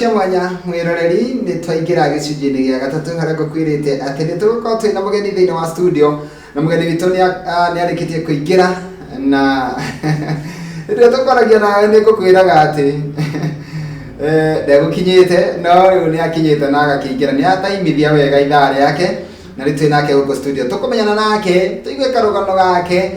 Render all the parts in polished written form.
Cia mwanya mwĩroreri, nĩ twaingĩra gĩcunjĩ-inĩ gĩa gatatũ harĩa ngũkwĩrĩte atĩ nĩ tũgũkorwo twĩ na mũgeni thĩinĩ wa studio, na mũgeni witũ nĩ arĩkĩtie kũingĩra, na rĩrĩa tũkwaragia nawe nĩ ngũkwĩraga atĩ ndegũkinyĩte, no rĩu nĩ akinyĩte na agakĩingĩra, nĩ ataimithia wega ithaa rĩake, na rĩu twĩ nake gũkũ studio, tũkũmenyana nake, tũigue karũgano gake,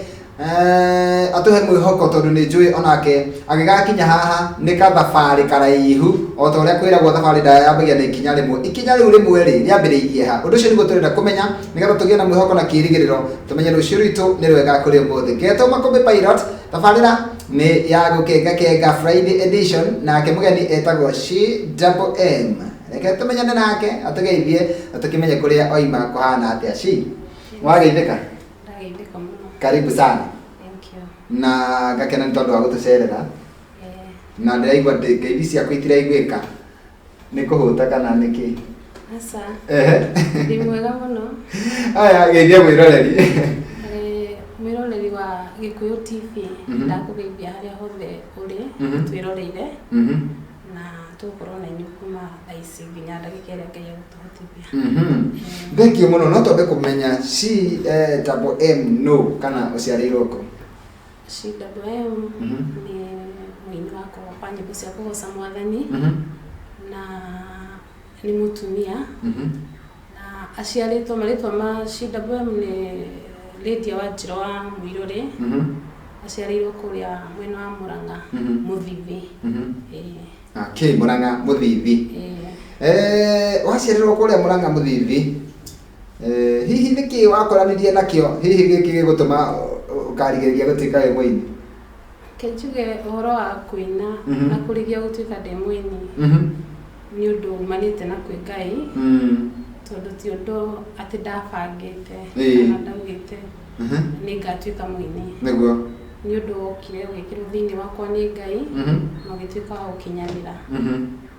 atũhe mwĩhoko, tondũ nĩ njũĩ onake agĩgakinya haha nĩ kathabarĩ karaihu, o ta ũrĩa kwĩragwo thabarĩ ndaya yambagia na ikinya rĩmwe. Ikinya rĩu rĩmwe rĩ rĩambĩrĩirie ha? Ũndũ ũcio nĩguo tũrenda kũmenya, nĩgetha tũgĩe na mwĩhoko na kĩĩrĩgĩrĩro, tũmenye rũciũ rwitũ nĩ rwega kũrĩ ũmũthĩ. Ngetwo Makũmbĩ Pilot, tabarĩra nĩ ya gũkengakenga Friday edition, nake mũgeni etagwo She Double M. Reke tũmenyane nake, atũgeithie na tũkĩmenye kũrĩa oima kũhana atĩa. She, wageithĩka? Ndageithĩka mũno. Karibu sana. Thank you. Na ngakena nĩ tondũ wa gũtũcerera. Na ndĩraigua ngeithi ciaku itiraiguĩka, nĩ kũhũta kana nĩ kĩ? Aca. Ndĩ mwega mũno. Aya, geithia mwĩroreri. Mwĩroreri wa Gĩkũyũ TV, ndakũgeithia harĩa hothe ũrĩ twĩroreire, na tũgũkorwo na inyuĩ kuma thaa ici nginya ndagĩka ĩrĩa Ngai egũtũhotithia. Thank you mũno. No twambe kũmenya C double M no kana ũciarĩirwo kũ? C double M nĩ mũini wakwa wa nyĩmbo cia kũgoca Mwathani, na nĩ mũtumia, na aciarĩtwo, marĩtwa ma C double M nĩ Lydia Wanjirũ wa Mũirũrĩ. Aciarĩirwo kũrĩa mwena wa Mũrang'a, Mũthithi. Ĩĩ. Okay, Mũrang'a Mũthithi. Ĩĩ. Waciarĩrwo kũrĩa Mũrang'a Mũthithi, hihi nĩkĩ wakoranirie nakĩo hihi gĩkĩ gĩgũtũma ũkarigĩrĩria gũtuĩka wĩ mũini? Reke njuge ũhoro wa kũina na kũrigia gũtuĩka ndĩ mũini nĩ ũndũ umanĩte na kwĩ Ngai, tondũ ti ũndũ atĩ ndabangĩte kana ndaugĩte nĩ ngatuĩka mũini. Nĩ ũndũ wokire ũgĩkĩrwo thĩinĩ wakwa nĩ Ngai na ũgĩtuĩka wa gũkinyanĩra.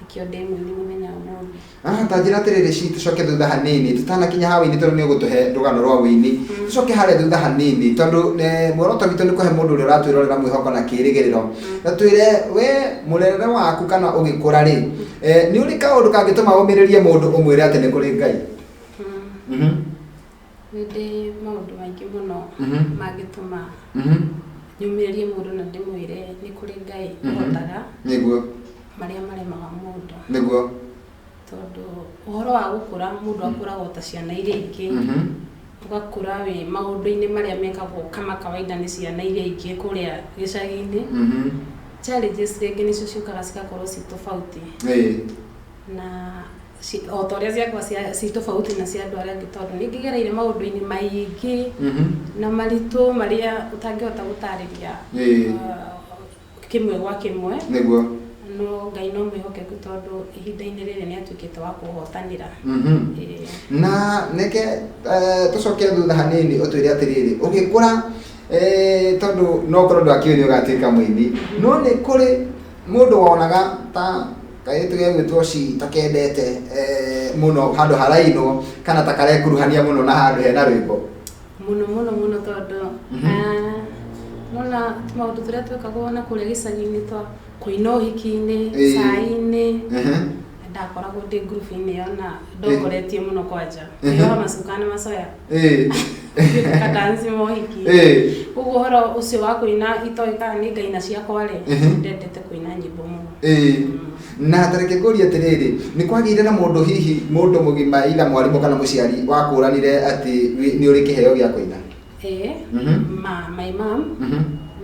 Nĩkĩo ndĩ mũini mũthenya wa ũmũthĩ. Ah, ta njĩra atĩrĩrĩ, ci tũcoke thutha hanini tũtanakinya ha wĩini, tondũ nĩ ũgũtũhe rũgano rwa wĩini. Tũcoke harĩa thutha hanini, tondũ muoroto witũ nĩ kũhe mũndũ ũrĩa ũratwĩrorera mwĩhoko na kĩĩrĩgĩrĩro. Na twĩre we mũrerere waku kana ũgĩkũra rĩ, nĩ ũrĩ kaũndũ kangĩtũma ũmĩrĩrie mũndũ ũmwĩre atĩ nĩ kũrĩ Ngai? Nĩ ndĩ maũndũ maingĩ mũno mangĩtũma nyũmĩrĩrie mũndũ na ndĩmwĩre nĩ kũrĩ Ngai ũhotaga marĩa maremaga mũndũ. Tondũ ũhoro wa gũkũra, mũndũ akũraga o ta ciana iria ingĩ. Ũgakũra wĩ maũndũ-inĩ marĩa mekagwo kama kawaida nĩ ciana iria ingĩ kũrĩa gĩcagi-inĩ. Challenges rĩngĩ nĩcio ciũkaga cigakorwo ci tofauti. Na o ta ũrĩa ciakwa ci tofauti na cia andũ arĩa angĩ, tondũ nĩ ngĩgereire maũndũ-inĩ maingĩ na maritũ marĩa ũtangĩhota gũtarĩria kĩmwe gwa kĩmwe. No Ngai no mwĩhokeku, tondũ ihinda-inĩ rĩrĩ nĩ atuĩkĩte wa kũhotanĩra. Na neke tũcoke thutha hanini, ũtwĩre atĩrĩrĩ, ũgĩkũra, tondũ no ũkorwo ndwakĩũĩ nĩ ũgatuĩka mũini, no nĩ kũrĩ mũndũ wonaga ta kairĩtu gegwĩtwo ci takendete mũno handũ harainwo, kana ta karekuruhania mũno na handũ hena rwĩmbo? Mũno mũno mũno, tondũ nona maũndũ tũrĩa twekagwo na kũrĩa gĩcagi-inĩ twa kũina ũhiki-inĩ, cai-inĩ, ndakoragwo ndĩ ngurubu-inĩ ĩyo na ndongoretie mũno kwanja kwĩyoha macuka na macoya, kadansi mohiki. Koguo ũhoro ũcio wa kũina, itoĩ kana nĩ ngaina ciakwa rĩ, ndendete kũina nyĩmbo mũno. Na tareke ngũrie atĩrĩrĩ, nĩ kwagĩire na mũndũ, hihi mũndũ mũgima, either mwarimũ kana mũciari, wakũranire atĩ nĩ ũrĩ kĩheo gĩa kũina? Ĩĩ. Ma my mom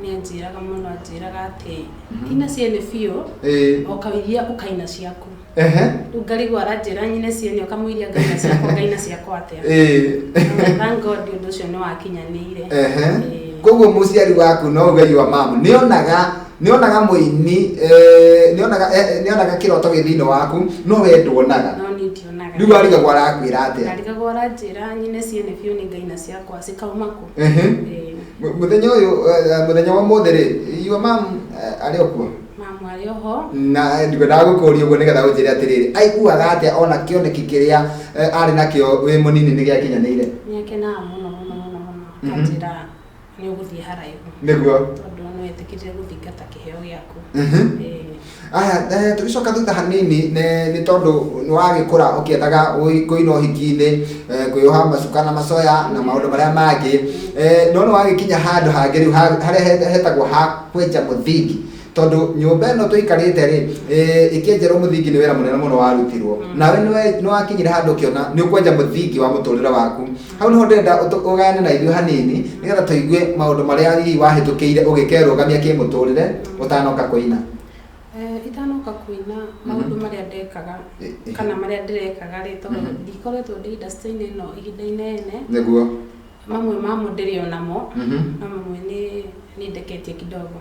nĩ anjĩraga mũno, anjĩraga atĩ ina ciene biũ, o kawĩria ũkaina ciaku. Rĩu ngarigwo aranjĩra nyine ciene, ũkamũiria ngaina ciakwa, ngaina ciakwa atĩa? Thank God ũndũ ũcio nĩ wakinyanĩire. Koguo mũciari waku, no uge your mom, nĩonaga mũini, nĩonaga kĩroto gĩ thĩinĩ waku, no we nduonaga? No niĩ ndionaga. Rĩu arigagwo arakwĩra atĩa? Ndarigagwo aranjĩra nyine ciene biũ nĩ ngaina ciakwa cikauma kũ. Ĩĩ. Mũthenya ũyũ, mũthenya wa ũmũthĩ rĩ, your mom arĩ o kuo? Mamu arĩ oho. Na ndikwendaga gũkũria ũguo nĩgetha ũnjĩre atĩrĩrĩ, aiguaga atĩa ona kĩoneki kĩrĩa arĩ nakĩo wĩ mũnini nĩ gĩakinyanĩire? Nĩ akenaga mũno mũno mũno mũno, akanjĩra Nĩ ũgũthiĩ haraihu. Nĩguo. Tondũ nĩ wetĩkĩrire gũthingata kĩheo gĩaku. Aya, tũgĩcoka thutha hanini, nĩ tondũ nĩ wagĩkũra ũkĩendaga kũina ũhiki-inĩ, kwĩyoha macuka na macoya na maũndũ marĩa mangĩ, no nĩ wagĩkinya handũ hangĩ rĩu harĩa hetagwo ha kwenja mũthingi, tondũ nyũmba ĩno tũikarĩte rĩ, ĩkĩenjerwo mũthingi nĩ wĩra mũnene mũno warutirwo. Nawe nĩ wakinyire handũ ũkĩona nĩ ũkwenja mũthingi wa mũtũrĩre waku. Hau nĩho ndĩrenda ũgayane na ithuĩ hanini nĩgetha tũigue maũndũ marĩa hihi wahĩtũkĩire ũgĩkerũgamia kĩmũtũrĩre ũtanoka kũina. Itanoka kũina, maũndũ marĩa ndekaga kana marĩa ndĩrekaga rĩ, tondũ ndikoretwo ndĩ industry-inĩ ĩno ihinda inene. Nĩguo. Mamwe mamo ndĩrĩ o namo, no mamwe nĩ ndeketie kidogo.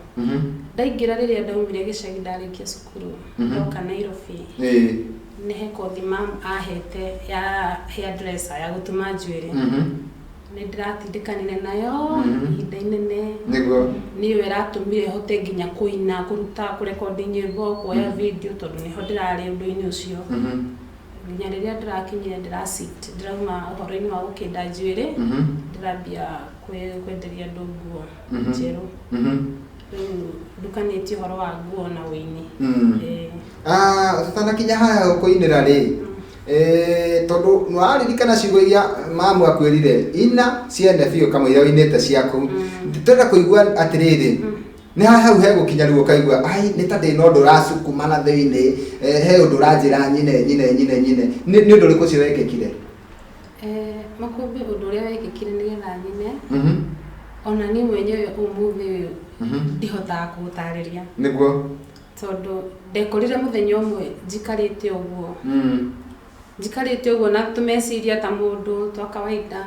Ndaingĩra rĩrĩa ndaumire gĩcagi ndarĩkia cukuru, ndoka Nairobi, nĩ he kothi mam ahete ya hairdresser, ya gũtuma njuĩrĩ. Nĩ ndĩratindĩkanire nayo ihinda inene. Nĩguo. Nĩyo ĩratũmire hote nginya kũina, kũruta, kũrekondi nyĩmbo, kuoya video, tondũ nĩho ndĩrarĩ ũndũ-inĩ ũcio. Nginya rĩrĩa ndĩrakinyire ndĩra shift, ndĩrauma ũhoro-inĩ wa gũkĩnda njuĩrĩ, ndĩrambia kwenderia andũ nguo njerũ. Rĩu ndukanĩtie ũhoro wa nguo na ũini. Tũtanakinya haha kũinĩra rĩ, tondũ nĩwaririkana ciugo iria mamu akwĩrire, ina ciene biũ kamũira ũinĩte ciaku. Tũrenda kũigua atĩrĩrĩ, nĩ haha hau hegũkinya rĩu ũkaigua ai nĩ ta ndĩ na ũndũ ũracukuma na thĩinĩ, he ũndũ ũranjĩra nyine nyine nyine nyine. Nĩ ũndũ ũrĩkũ ũcio wekĩkire? Makũmbĩ, ũndũ ũrĩa wekĩkire nĩgetha nyine, ona niĩ mwenyewe ũmũthĩ ũyũ ndihotaga kũũtarĩria. Nĩguo. Tondũ ndekorire mũthenya ũmwe njikarĩte ũguo, njikarĩte ũguo na tũmeciria ta mũndũ twa kawaida.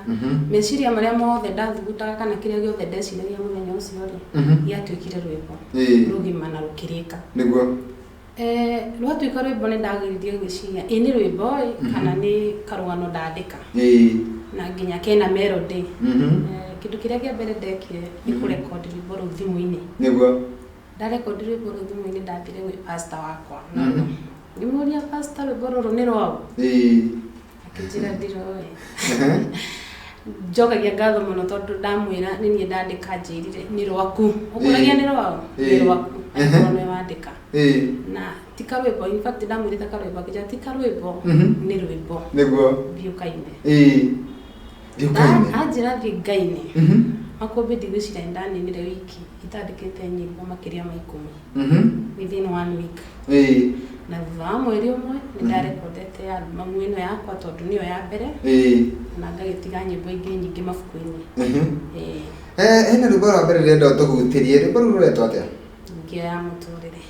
Meciria marĩa mothe ndathugundaga kana kĩrĩa gĩothe ndeciragia mũthenya ũcio rĩ, gĩatuĩkire rwĩmbo rũgima na rũkĩrĩka. Nĩguo. Rwatuĩka rwĩmbo, nĩ ndageririe gwĩciria ĩ nĩ rwĩmbo ĩ kana nĩ karũgano ndandĩka, na nginya kena melody. Kĩndũ kĩrĩa kĩa mbere ndekire nĩ kũrekondi rwĩmbo rũu thimũ-inĩ. Nĩguo. Ndarekondi rwĩmbo rũu thimũ-inĩ, ndathire gwĩ pastor wakwa, ngĩmũria, "Pastor, rwĩmbo rũrũ nĩ rwaũ?" Akĩnjĩra, "Ndiroĩ." Njokagia ngatho mũno tondũ ndamwĩra nĩ niĩ ndandĩka, njĩrire, "Nĩ rwaku, ũkũragia nĩ rwaũ, nĩ rwaku angĩkorwo nĩwe wandĩka." Na ti karwĩmbo, in fact ndamwĩrĩte karwĩmbo, akĩnjĩra, "Ti karwĩmbo, nĩ rwĩmbo." Nĩguo. "Thiĩ ũkaine." Thiĩ ũkaine. Anjĩra thiĩ ngaine, makũmbĩ ndigwĩciria nĩ ndaninire wiki itandĩkĩte nyĩmbo makĩria ma 10 within one week. Na thutha wa mweri ũmwe nĩ ndarekondete albamu ĩno yakwa, tondũ nĩyo ya mbere, na ngagĩtiga nyĩmbo ingĩ nyingĩ mabuku-inĩ. Hena rwĩmbo rwa mbere rĩrenda ũtũhutĩrie. Rwĩmbo rũu rũretwo atĩa? Ngia ya mũtũrĩre.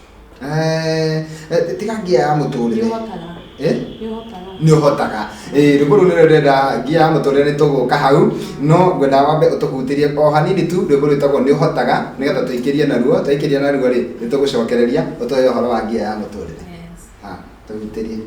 Tiga ngia ya Nĩ mũtũrĩre. ũhotaga. Eh? Nĩ ũhotaga. Nĩ ũhotaga. Rwĩmbo rũu nĩruo ndĩrenda, ngia ya mũtũrĩre nĩ tũgũka hau, no ngwenda wambe ũtũhutĩrie o hanini tu rwĩmbo rwĩtagwo Nĩ Ũhotaga, nĩgetha tũikĩrie naruo. Twaikĩria naruo rĩ, nĩ tũgũcokereria ũtũhe ũhoro wa ngia ya mũtũrĩre. Yes. Ha, tũhutĩrie.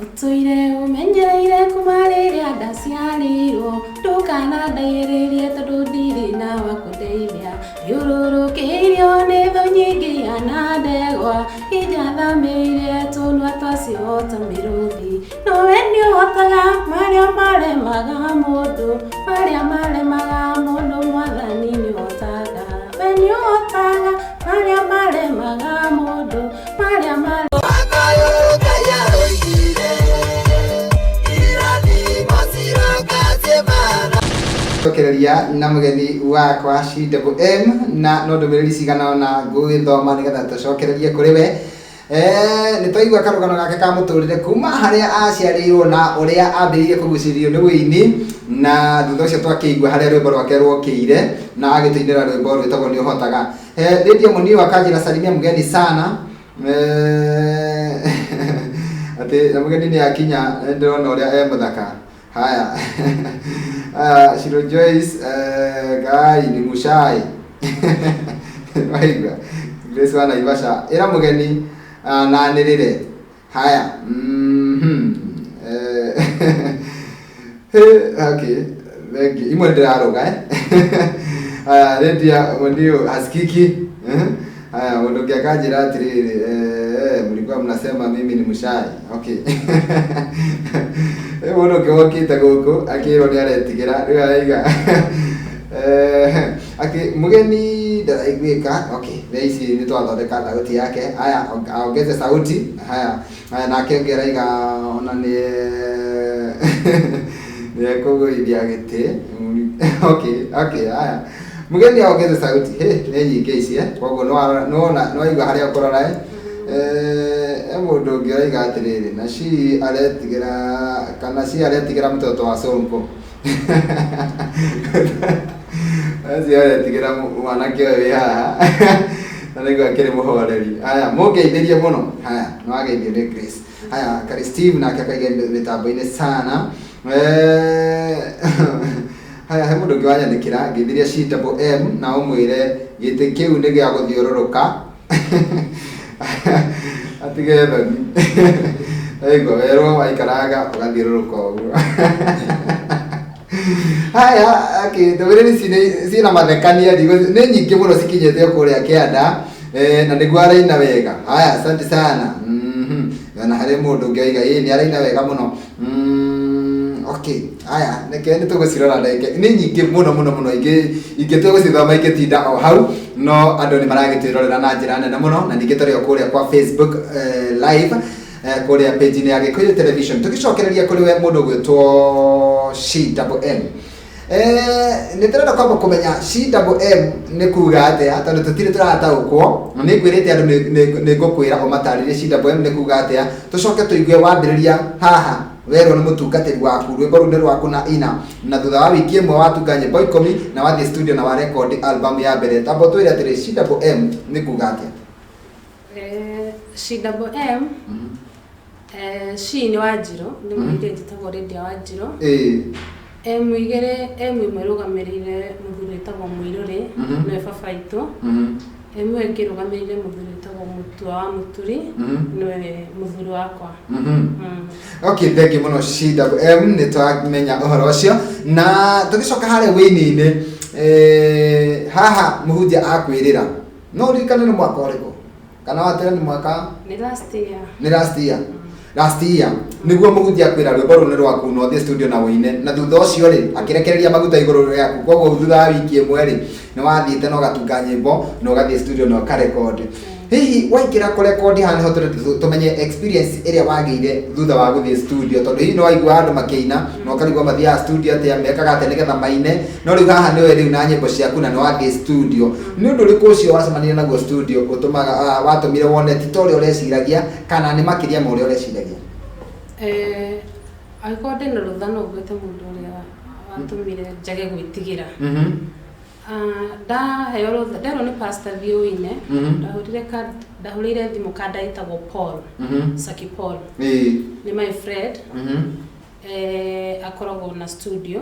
Ũtũire ũmenyereire kuma rĩrĩa ndaciarirwo, ndũkanandaihĩrĩrie tondũ ndirĩ na wa kũndeithia. Thiũrũrũkĩirio nĩ thũ nyingĩ ihana ndegwa, injathamĩire tũnua twacio ta mĩrũthi. Nowe nĩ ũhotaga marĩa maremaga mũndũ, marĩa maremaga mũndũ, Mwathani nĩ ũhotaga. We nĩ ũhotaga marĩa maremaga mũndũ, marĩa maremaga. Cokereria na mũgeni wakwa CMM, na no ndũmĩrĩri cigana ũna ngũgĩthoma nĩgetha tũcokererie kũrĩ we. Nĩ twaigua karũgano gake ka mũtũrĩre kuma harĩa aciarĩirwo na ũrĩa ambĩrĩirie kũgucĩrĩrio nĩ wĩini, na thutha ũcio twakĩigua harĩa rwĩmbo rwake rwokĩire na agĩtũinĩra rwĩmbo rwĩtagwo Nĩ Ũhotaga. Lydia Muniu akanjĩra, "Salimia mgeni sana." Atĩ na mũgeni nĩ akinya, nĩ ndĩrona ũrĩa e mũthaka. Haya. Shiro Joyce, Ngai ni mucai. Waigua Grace wa Naivasha, ĩra mũgeni nanĩrĩre. Haya. Okay, thank you. Imwe ndĩrarũga, eh. Haya, Lydia Muniu hasikiki. Haya, mũndũ ũngĩ akanjĩra atĩrĩrĩ, mlikuwa mnasema mimi ni mshai. Okay. Rĩu mũndũ ũngĩ wokĩte gũkũ akĩrwo nĩ aretigĩra, rĩu araiga. Ati mugeni ndaraiguĩka. Okay, thaa ici nĩ twathondeka thauti yake. Haya, aongeze sauti. Haya, haya, nake ũngĩ araiga ona nĩ nĩ ekũgũithia gĩtĩ. Okay, haya, mugeni aongeze sauti. He, nĩ nyingĩ ici, eh, koguo nĩwona nĩwaigua harĩa ũkũrora, eh. Eh, mũndũ ũngĩ araiga atĩrĩrĩ, na ci aretigĩra kana ci aretigĩra mtoto wa Sonko. Acio aretigĩra mwanake ũyũ wĩ haha na nĩguo akĩrĩ mũhoreri. Haya, mũngeithĩrie mũno. Haya, nĩwageithio nĩ Grace. Haya, Kari Steve nake akaiga mĩtambo-inĩ sana. Haya, he mũndũ ũngĩ wanyandĩkĩra, ngeithĩria C double M na ũmwĩre gĩtĩ kĩu nĩ gĩa gũthiũrũrũka, atige thoni. Aigua werwo waikaranga ũgathiũrũrũka ũguo. Haya, okay, ndũmĩrĩri ici ciĩna mathekania, nĩ nyingĩ mũno cikinyĩte o kũrĩa kĩanda, na nĩguo araina wega. Haya, asante sana. Na harĩ mũndũ ũngĩ oiga ĩĩ nĩ araina wega mũno. Okay, haya, reke nĩ tũgũcirora ndagĩka, nĩ nyingĩ mũno mũno mũno, ingĩ ingĩ tũgũcithoma ingĩtinda o hau, no andũ nĩ maragĩtwĩrorera na njĩra nene mũno, na ningĩ tũrĩ o kũrĩa kwa Facebook live, kũrĩa page-inĩ ya Gĩkũyũ Television. Tũgĩcokereria kũrĩ we mũndũ ũgwĩtwo C double M. Nĩ tũrenda kwamba kũmenya C double M nĩ kuga atĩa, tondũ tũtirĩ tũrataũkwo, na nĩ ngwĩrĩte andũ nĩ ngũkwĩra ũmatarĩrie C double M nĩ kuga atĩa, tũcoke tũigue wambĩrĩria haha werwo nĩ mũtungatĩri waku rwĩmbo rũu nĩ rwaku na ina, na thutha wa wiki ĩmwe watunga nyĩmbo 10 na wathiĩ studio na warekondi album ya mbere. Tamba ũtwĩre atĩrĩ, C double M nĩ kuga atĩa? C double M, C nĩ Wanjirũ, nĩ mũirĩtu njĩtagwo Lydia Wanjirũ. M igĩrĩ, M ĩmwe ĩrũgamĩrĩire mũthuri wĩtagwo Mũirũrĩ, nĩwe baba witũ. M ĩyo ĩngĩ ĩrũgamĩrĩire mũthuri wĩtagwo Mũtua wa Mũturi, nĩwe mũthuri wakwa. Okay, thank you mũno C double M, nĩ twamenya ũhoro ũcio. Na tũgĩcoka harĩa wĩini-inĩ, haha mũhunjia akwĩrĩra, no ũririkane nĩ mwaka ũrĩkũ? Kana watĩra nĩ mwaka? Nĩ last year. Nĩ last year. Last year nĩguo mũhunjia akwĩra rwĩmbo rũu nĩ rwaku na ũthiĩ studio na ũine, na thutha ũcio rĩ akĩrekereria maguta igũrũ rĩaku, koguo thutha wa wiki ĩmwe rĩ nĩ wathiĩte na ũgatunga nyĩmbo na ũgathiĩ studio na ũkarekondi. Hihi waingĩra kũrekondi haha nĩho tũrenda tũmenye experience ĩrĩa wagĩire thutha wa gũthiĩ studio, tondũ hihi nĩ waigua andũ makĩina na ũkarigwo mathiaga studio atĩa, mekaga atĩa nĩgetha maine, no rĩu haha nĩwe rĩu na nyĩmbo ciaku na nĩ wathiĩ studio, nĩ ũndũ ũrĩkũ ũcio wacemanirie naguo studio ũtũmaga watũmire wone ti ta ũrĩa ũreciragia kana nĩ makĩria ma ũrĩa ũreciragia? Angĩkorwo ndĩna rũtha no ngwĩte mũndũ ũrĩa watũmire njage gwĩtigĩra. Ndaheo rũtha, nderwo nĩ pastor thiĩ ũine, ndahũrĩire thimũ kanda ĩtagwo Paul, Saki Paul. Nĩ my friend. Akoragwo na studio.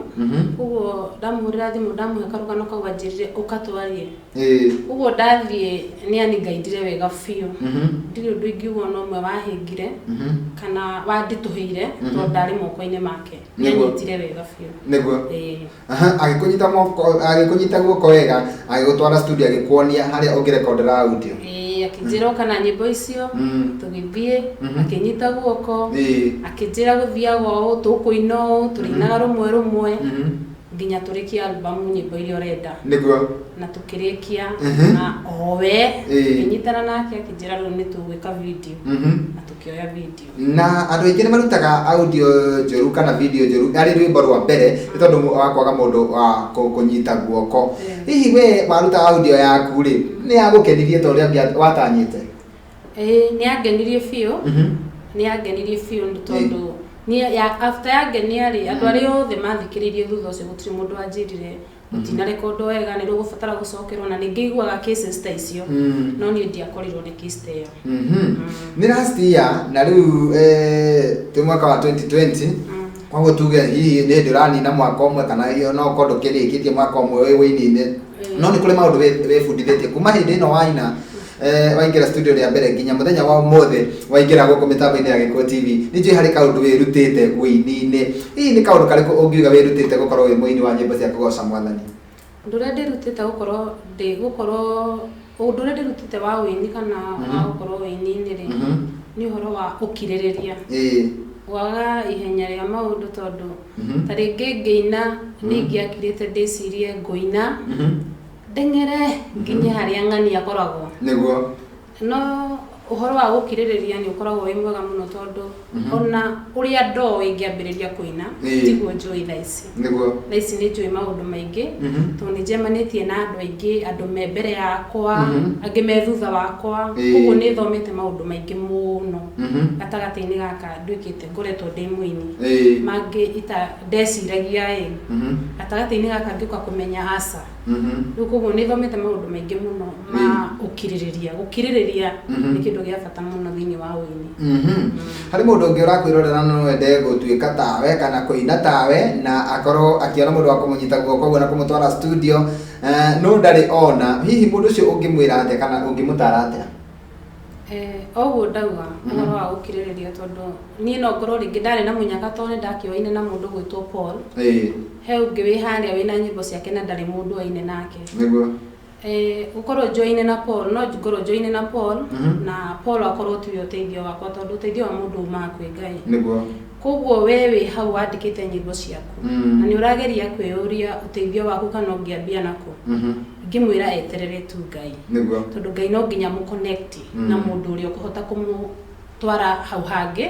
Koguo ndamũhũrĩra thimũ, ndamũhe karũgano kau, anjĩrire ũka twarie. Koguo ndathiĩ nĩ anigaidire wega biũ. Ndirĩ ũndũ ingiuga ona ũmwe wahĩngire kana wanditũhĩire, tondũ ndarĩ moko-inĩ make. Nĩ anyitire wega biũ. Nĩguo. Agĩkũnyita moko, agĩkũnyita guoko wega, agĩgũtwara studio, agĩkuonia harĩa ũngĩrekondera audio. Ĩĩ, akĩnjĩra ũka na nyĩmbo icio, tũgĩthiĩ, akĩnyita guoko, akĩnjĩra gũthiaga ũũ, tũkũina ũũ, tũrĩinaga rũmwe rũmwe, nginya tũrĩkie album nyĩmbo iria ũrenda. Nĩguo. Na tũkĩrĩkia na owe, tũkĩnyitana nake akĩnjĩra rĩu nĩ tũgwĩka video, na tũkĩoya video. Na andũ aingĩ nĩ marutaga audio njũru kana video njũru arĩ rwĩmbo rwa mbere nĩ tondũ wa kwaga mũndũ wa kũnyita guoko. Hihi we waruta audio yaku rĩ, nĩ yagũkenirie ta ũrĩa watanyĩte? Ĩĩ, nĩ yangenirie biũ. Nĩ yangenirie biũ nĩ tondũ niĩ after yangenia rĩ, andũ arĩa othe mathikĩrĩirie thutha ũcio gũtirĩ mũndũ wanjĩrire gũtina rekondo wega, nĩ rũgũbatara gũcokerwo, na nĩ ngĩiguaga cases ta icio, no niĩ ndiakorirwo nĩ case ta ĩyo. Nĩ last year, na rĩu twĩ mwaka wa 2020, koguo tuge hihi nĩ hĩndĩ ũranina mwaka ũmwe kana no ũkorwo ndũkĩrĩkĩtie mwaka ũmwe wĩ wĩini-inĩ, no nĩ kũrĩ maũndũ wĩbundithĩtie kuma hĩndĩ ĩno waina, waingĩra studio rĩa mbere nginya mũthenya wa ũmũthĩ waingĩra gũkũ mĩtambo-inĩ ya Gĩkũyũ TV. Nĩ njũĩ harĩ kaũndũ wĩrutĩte wĩini-inĩ. Hihi nĩ kaũndũ karĩkũ ũngiuga wĩrutĩte gũkorwo wĩ mũini wa nyĩmbo cia kũgoca Mwathani? Ũndũ ũrĩa ndĩrutĩte gũkorwo ndĩ gũkorwo ũndũ ũrĩa ndĩrutĩte wa ũini kana wa gũkorwo ũini-inĩ rĩ, nĩ ũhoro wa ũkirĩrĩria, kwaga ihenya rĩa maũndũ, tondũ ta rĩngĩ ngĩina nĩ ingĩakirĩte ndĩcirie ngũina. Ndeng'ere nginye harĩa ng'ani akoragwo. Nĩguo. No ũhoro wa gũkirĩrĩria nĩ ũkoragwo wĩ mwega mũno tondũ ona ũrĩa ndoĩ ngĩambĩrĩria kũina tiguo njũĩ thaa ici. Nĩguo. Thaa ici nĩ njũĩ maũndũ maingĩ tondũ nĩ njemanĩtie na andũ aingĩ, andũ me mbere yakwa, angĩ me thutha wakwa, koguo nĩ thomete maũndũ maingĩ mũno gatagatĩ-inĩ gaka nduĩkĩte ngoretwo ndĩ mũini. Mangĩ ita ndeciragia ĩ, gatagatĩ-inĩ gaka ngĩũka kũmenya aca. Rĩu koguo nĩ thomete maũndũ maingĩ mũno ma ũkirĩrĩria. Gũkirĩrĩria nĩ kĩndũ gĩa bata mũno thĩinĩ wa ũini. Harĩ mũndũ ũngĩ ũrakwĩrorera no ende gũtuĩka tawe kana kũina tawe na akorwo akĩona mũndũ wa kũmũnyita guoko ũguo na kũmũtwara studio, no ndarĩ ona. Hihi mũndũ ũcio ũngĩmwĩra atĩa kana ũngĩmũtara atĩa? O ũguo ndauga ũhoro wa gũkirĩrĩria tondũ niĩ no ngorwo rĩngĩ ndarĩ na mũnyaka tondũ nĩ ndakĩoaine na mũndũ ũgwĩtwo Paul. He ũngĩ wĩ harĩa wĩna nyĩmbo ciake na ndarĩ mũndũ aine nake. Nĩguo. Gũkorwo njoine na Paul, no ngorwo njoine na Paul na Paul akorwo tiwe ũteithio wakwa tondũ ũteithio wa mũndũ umaga kwĩ Ngai. Nĩguo. Koguo we wĩ hau wandĩkĩte nyĩmbo ciaku na nĩ ũrageria kwĩyũria ũteithio waku kana ũngĩambia nakũ. Ingĩmwĩra eterere tu Ngai. Nĩguo. Tondũ Ngai no nginya amũ connect na mũndũ ũrĩa ũkũhota kũmũtwara hau hangĩ.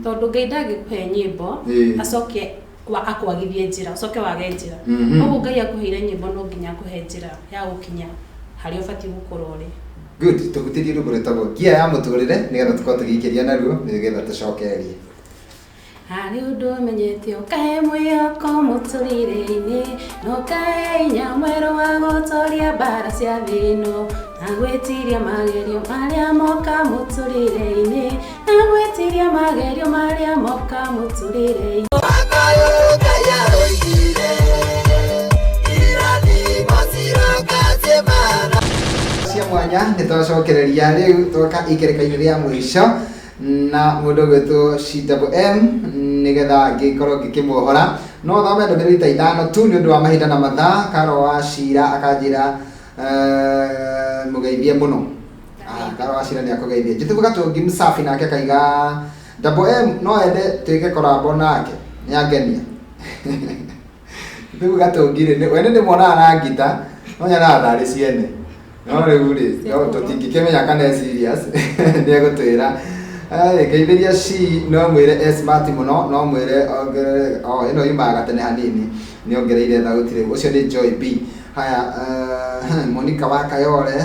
Tondũ Ngai ndangĩkũhe nyĩmbo acoke akwagithie njĩra, ũcoke wage njĩra. Koguo Ngai akũheire nyĩmbo no nginya akũhe njĩra ya gũkinya harĩa ũbatiĩ gũkorwo ũrĩ. Good, tũhutĩrie rwĩmbo rwĩtagwo Ngia ya Mũtũrĩre nĩgetha tũkorwo tũgĩikĩria naruo nĩgetha tũcokererie. Harĩ ũndũ ũmenyete ũkahe mwĩhoko mũtũrĩre-inĩ, na ũkahe hinya mwerũ wa gũtoria mbara cia thĩ ĩno, na gwĩtiria magerio marĩa moka mũtũrĩre-inĩ, na gwĩtiria magerio marĩa moka mũtũrĩre-inĩ. Cia mwanya nĩ twacokereria rĩu twoka ikereka-inĩ rĩa mũico na mũndũ ũgwĩtwo CMM nĩgetha ngĩkorwo ngĩkĩmuohora. No thome ndũmĩrĩri ta ithano tu nĩ ũndũ wa mahinda na mathaa. Karo wa Cira akanjĩra mũgeithie mũno. Karo wa Cira nĩ akũgeithia. Njitubu Gatũngi Msafi nake akaiga Double M no ende twĩke korabo nake nĩ angenia. Njitubu Gatũngi rĩ, we nĩ ndĩmuonaga na ngita no nyonaga tarĩ ciene. No rĩu rĩ, no tũtingĩkĩmenya kana e serious nĩ egũtwĩra. Ngeithĩria C no mwĩre e smart mũno, no mwĩre ongerere, oh, ĩno yumaga gatene hanini nĩ ongereire thauti rĩu. Ũcio nĩ Joy B. Haya, Monica wa Kayole,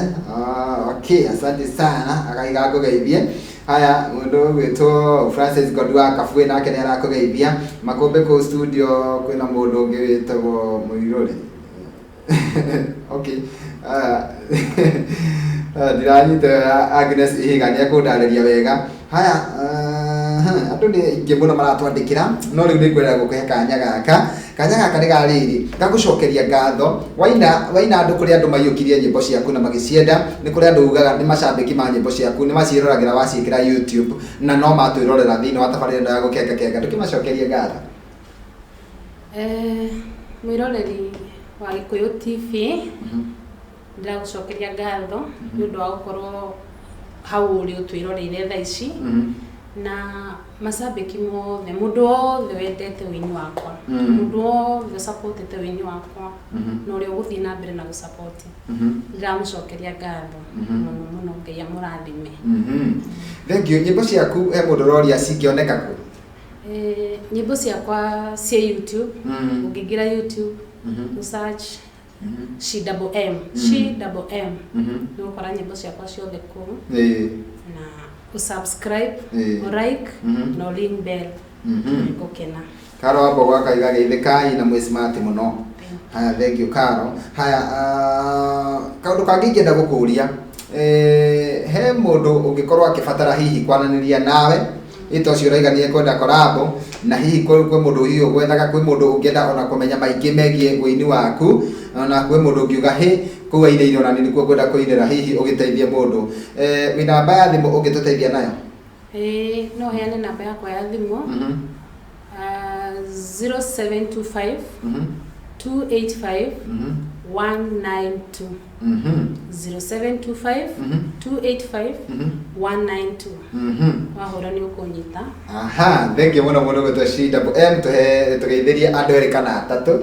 okay, asante sana, akaiga ngũgeithie. Haya, mũndũ ũgwĩtwo Francis Godu wa Kabue nake nĩ arakũgeithia. Makũmbĩ kũu studio kwĩna mũndũ ũngĩ wĩtagwo Mũirũrĩ. Okay. Ndiranyita Agnes Ihiga nĩ ekũndarĩria wega. Haya, andũ nĩ aingĩ mũno maratwandĩkĩra, no rĩu nĩ ngwenda gũkũhe kanya gaka. Kanya gaka nĩ ga rĩrĩ, gagũcokeria ngatho. Waina, waina andũ kũrĩ andũ maiyũkirie nyĩmbo ciaku na magĩcienda, nĩ kũrĩ andũ ugaga nĩ macambĩki ma nyĩmbo ciaku, nĩ maciĩroragĩra waciĩkĩra YouTube, na no matwĩrorera thĩinĩ wa tabarĩra ĩno ya gũkenga kenga. Ndũkĩmacokerie ngatho. Mwĩroreri wa Gĩkũyũ TV, ndĩragũcokeria ngatho nĩ ũndũ wa gũkorwo hau ũrĩ ũtwĩroreire thaa ici, na macambĩki mothe, mũndũ wothe wendete ũini wakwa, mũndũ wothe ũsupportĩte ũini wakwa, na ũrĩa ũgũthiĩ na mbere na gũsupport, ndĩramũcokeria ngatho mũno mũno, Ngai amũrathime. Thank you. Nyĩmbo ciaku he mũndũ ũroria cingĩoneka kũ? Nyĩmbo ciakwa ciĩ YouTube, ũngĩingĩra YouTube, search C double M, C double M, nĩ ũgũkora nyĩmbo ciakwa ciothe kũu, na ũsubscribe, ũlike, na ũring bell, nĩngũkena. Karo wa Mbogo akaiga geithĩkai na mwĩ smart mũno. Haya, thank you Karo. Haya, kaũndũ kangĩ ingĩenda gũkũria, he mũndũ ũngĩkorwo akĩbatara hihi kwaranĩria nawe, ĩta ũcio ũraiga nĩ ekwenda korabo, na hihi kwĩ mũndũ hihi ũgwethaga, kwĩ mũndũ ũngĩenda ona kũmenya maingĩ megiĩ ũini waku, ona kwĩ mũndũ ũngiuga hĩ kũu ainĩire ona niĩ nĩkuo ngwenda kũinĩra, hihi ũgĩteithie mũndũ. Wĩ namba ya thimũ ũngĩtũteithia nayo? No heane namba yakwa ya thimũ. 0725 285 192. 0725 285 192. Wahũra nĩ ũkũnyita. Aha, thank you mũno mũno gwĩtwo C double M, tũhe tũgeithĩrie andũ erĩ kana atatũ.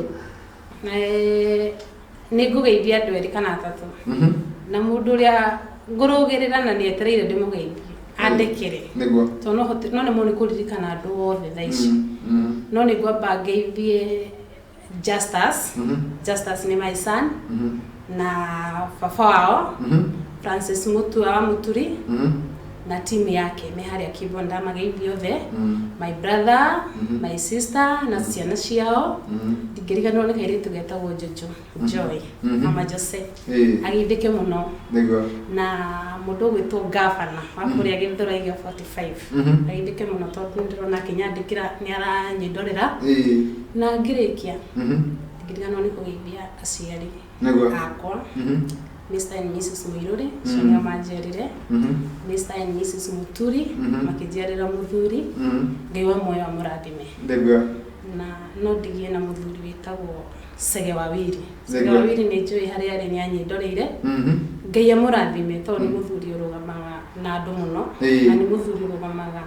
Nĩ ngũgeithia andũ erĩ kana atatũ. Na mũndũ ũrĩa ngũrũgĩrĩra na nĩ etereire ndĩmũgeithie andĩkĩre. Nĩguo. Tondũ no hote no nemwo nĩ kũririkana andũ othe thaa ici. No nĩ ngwamba ngeithie Justus. Justus nĩ my son. Na baba wao Francis Mutua wa Muturi na timu yake me harĩa Kibwa, ndamageithia othe. My brother, my sister na ciana ciao. Ndingĩriganĩrwo nĩ kairĩtu getagwo Jojo Joy, Mama Jose, ageithĩke mũno. Nĩguo. Na mũndũ ũgwĩtwo gavana wa kũrĩa Gĩthũrai gĩa 45 ageithĩke mũno tondũ nĩ ndĩrona akĩnyandĩkĩra, nĩ aranyĩndorera. Na ngĩrĩkia, ndingĩriganĩrwo nĩ kũgeithia aciari akwa, Mr and Mrs Muiruri, acio nĩo manjiarire, Mr and Mrs Muturi, makĩnjiarĩra mũthuri. Ngai wa muoyo amũrathime. Nĩguo. Na no ndigie na mũthuri wĩtagwo Sege wa Wiri. Sege wa Wiri nĩ njũĩ harĩa arĩ, nĩ anyĩndoreire. Ngai amũrathime tondũ nĩ mũthuri ũrũgamaga na andũ mũno na nĩ mũthuri ũrũgamaga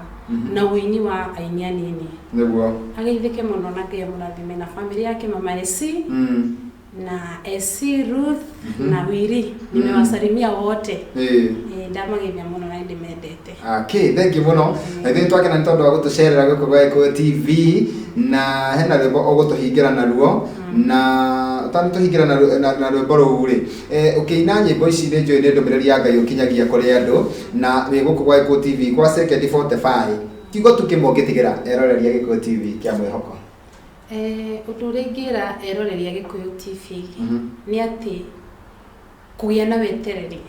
na ũini wa aini anini. Nĩguo. Ageithĩke mũno na Ngai amũrathime na famĩlĩ yake, Mama AC na AC Ruth na Wiri, nimewasalimia wote. Ndamageithia mũno na ndĩmendete. Okay, thank you mũno. Na ithuĩ twakena nĩ tondũ wa gũtũcerera gũkũ gwa Gĩkũyũ TV, na hena rwĩmbo ũgũtũhingĩra naruo, na ũtanatũhingĩra na rwĩmbo rũu rĩ, ũkĩina nyĩmbo ici nĩ njũĩ nĩ ndũmĩrĩri ya Ngai ũkinyagia kũrĩ andũ, na wĩ gũkũ gwa Gĩkũyũ TV kwa sekendi 45, kiugo tu kĩmwe ũngĩtigĩra eroreria Gĩkũyũ TV kĩa mwĩhoko. Ũndũ ũrĩa ingĩra eroreria Gĩkũyũ TV nĩ atĩ kũgĩa na wetereri,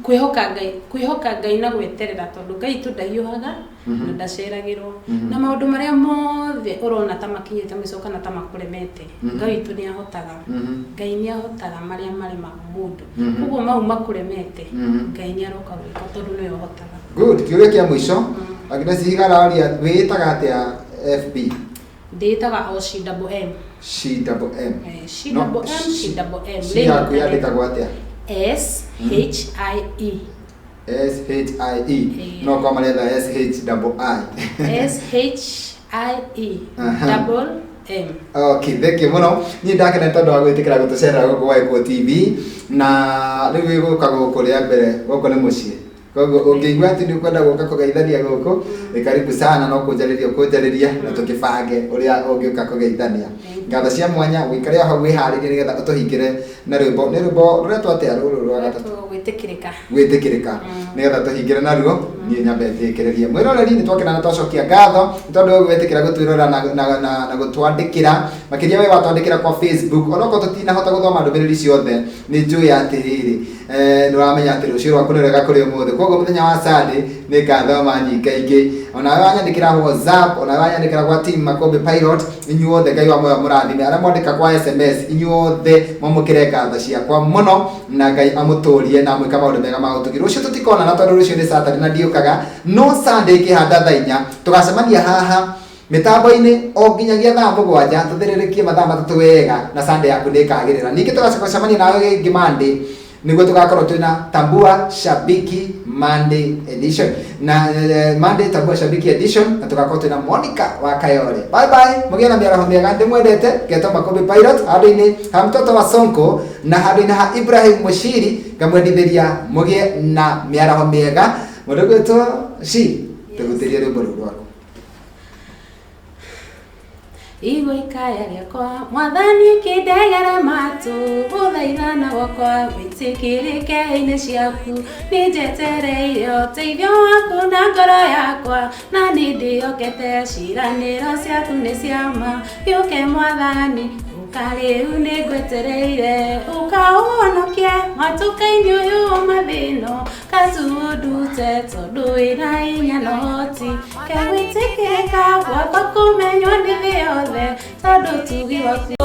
kwĩhoka Ngai, kwĩhoka Ngai na gweterera, tondũ Ngai tu ndahiũhaga na ndaceragĩrwo, na maũndũ marĩa mothe ũrona ta makinyĩte mũico kana ta makũremete, Ngai witũ nĩ ahotaga. Ngai nĩ ahotaga marĩa maremaga mũndũ. Koguo mau makũremete, Ngai nĩ aroka gwĩka tondũ nĩwe ũhotaga. Good. Kĩũria kĩa mũico, Agnes Higa aroria wĩĩtaga atĩa FB? Ndĩĩtaga o C double M. C double M. C double M, C double M. C yaku yandĩkagwo atĩa? S H I E. S H I E. No kwa maretha S H double I. S H I E double M. Okay, thank you mũno. Niĩ ndakena nĩ tondũ wa gwĩtĩkĩra gũtũcerera gũkũ gwa Gĩkũyũ TV, na rĩu wĩ gũka gũkũ rĩa mbere, gũkũ nĩ mũciĩ. Koguo ũngĩigua atĩ nĩ ũkwenda gũka kũgeithania gũkũ, nĩ karibu sana, no kũnjarĩria ũkũnjarĩria na tũkĩbange ũrĩa ũngĩũka kũgeithania. Ngatho cia mwanya, wĩikare o hau wĩharĩrie nĩgetha ũtũhingĩre na rwĩmbo. Nĩ rwĩmbo rũretwo atĩa rũrũ rwa gatatũ? Gwĩtĩkĩrĩka. Gwĩtĩkĩrĩka. Nĩgetha tũhingĩre naruo, niĩ nyambe ndĩkĩrĩrie. Mwĩroreri, nĩ twakena na twacokia ngatho nĩ tondũ wa gwĩtĩkĩra gũtwĩrorera na gũtwandĩkĩra, makĩria we watwandĩkĩra kwa Facebook. Onokorwo tũtinahota gũthoma ndũmĩrĩri ciothe, nĩ njũĩ atĩrĩrĩ, nĩ ũramenya atĩ rũciũ rwaku nĩ rwega kũrĩ ũmũthĩ. Koguo mũthenya wa Sunday nĩ ngathoma nyingaingĩ. Onawe wanyandĩkĩra WhatsApp, onawe wanyandĩkĩra gwa team Makũmbĩ Pilot, inyuothe Ngai wa muoyo mũrathime. Arĩa mwandĩka kwa SMS, inyuothe mwamũkĩre ngatho ciakwa mũno, na Ngai amũtũrie na amwĩka maũndũ mega ma ũtugi. Rũciũ tũtikonana tondũ rũciũ nĩ Saturday na ndiũkaga, no Sunday ĩkĩhanda thaa 4 tũgacemania haha mĩtambo-inĩ o nginyagia thaa 7, tũthĩrĩrĩkie mathaa 3 wega, na Sunday yaku nĩ ĩkagĩrĩra. Ningĩ tũgacoka gũcemania nawe rĩngĩ Monday, nĩguo tũgakorwo twĩna Tambua Shabiki Monday edition, na Monday Tambua Shabiki edition, na tũgakorwo twĩna Monica wa Kayore. Bye bye, mũgĩe na mĩaraho mĩega, ndĩmwendete. Ngetwo Makũmbĩ Pilot handũ-inĩ ha mtoto wa Sonko na handũ-inĩ ha Ibrahim Mushiri, ngamwendithĩria mũgĩe na mĩaraho mĩega. Mũndũ gwĩtwo Shi, tũgutĩrie rwĩmbo rũu rwaku. Igua ikaya rĩakwa mwathani, kĩndegere matũ, gũthaithana gwakwa wĩtĩkĩrĩke-inĩ ciaku. Nĩ njetereire ũteithio waku na ngoro yakwa, na nĩ ndĩhokete ciĩranĩro ciaku nĩ ciama. Gĩũke mwathani, ũka rĩu, nĩ ngwetereire, ũka ũhonokie mwatũka-inĩ ũyũ wa mathĩna, katu ũndute tondũ wĩna hinya na ũhoti. Kegwĩtĩkĩrĩka gwakwa kũmenywo nĩ thĩ yothe, tondũ tugi waku.